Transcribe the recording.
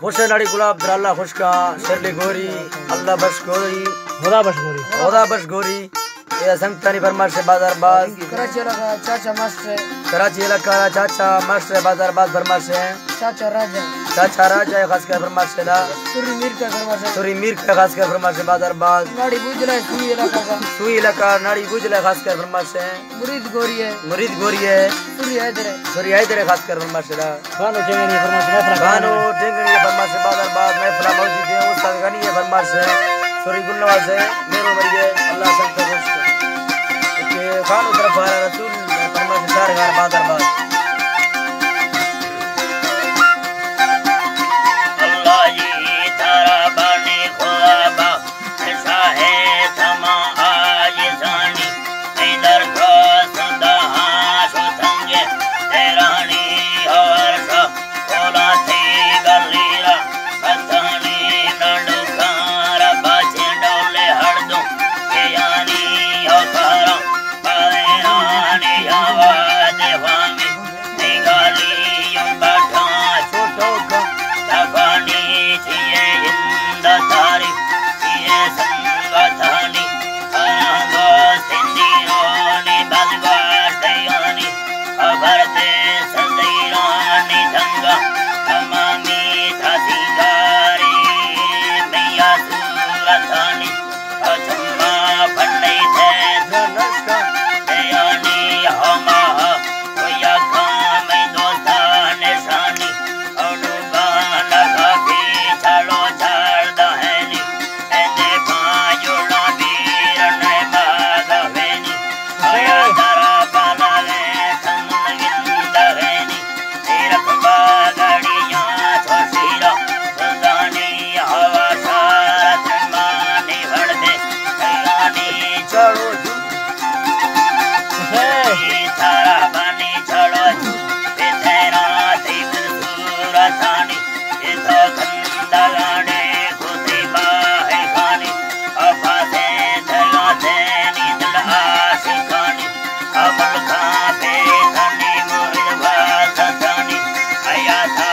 خوش ناڑی گلاب در اللہ خوشکا، شرلی گوری، اللہ بخش گوری۔ خدا بخش گوری۔ خدا بخش گوری۔ اے سنگتانی فرمائش بازار باز۔ کراچی علاقہ چاچا ماسٹر۔ کراچی علاقہ چاچا ماسٹر بازار باز فرمائش۔ چاچا راجہ۔ چاچا راجہ خاص کر فرمائش دا۔ سری میر کا فرمائش۔ سری میر کا خاص کر فرمائش بازار باز۔ ناڑی بوجلہ سوئی علاقہ کا۔ سوئی علاقہ ناڑی بوجلہ خاص کر فرمائش۔ مرید گوری ہے۔ مرید گوری ہے۔ سری حیدر ہے۔ سری حیدر ہے خاص کر فرمائش دا۔ بانو ٹینگنی فرمائش محفل۔ بانو ٹینگنی فرمائش بازار باز محفل موجود ہے۔ استاد غنی ہے فرمائش۔ سوری گل نواز ہے۔ میرو بری ہے۔ اللہ سب کو خوش کرے۔ کہ بانو طرف آ رہا رسول فرمائش شارگار بازار باز۔ اللہ جی تارا بانی خوابا۔ شاہے تما آج زانی، اے درخواست دہاں شو سنگے، تیرانی ہر شا، اولا تھی گلی را، بسانی نڈو کار، باچے ڈولے ہر دو، یعنی ہو کارا، پایرانی آواز وامی۔ نگالی یوں بٹھاں چوٹوکاں، تفانی چیئے ہند تاری، چیئے سنگتانی، پراں دوستیں دیرانی بلگوشتیانی، خبر دے سزیرانی دنگا، تمامی تھا سنگاری، میاں صورتانی۔ اجما بنی تے دنشکا، دیانی ہما، او یکا میں دوستان نشانی، او لوگان غافی چلو چار دہنی، اے دے پاجوڑا بیرن باغ وینی، او یا درا بالا وے سمن گندگنی۔ تیرک باگڑیاں چوشیرا، گلدانی ہوا شارت مانی بڑدے، گلانی چڑو جو۔ ہے۔ تارا بانی چڑو جو، پہ تیرا تیبل صورتانی، یہ تو گندگانے کو تیبا ہے خانی، افا سے تیرا تینی دل عاشقانی، امل کا پہ تنی مرد بازتانی، حیاتا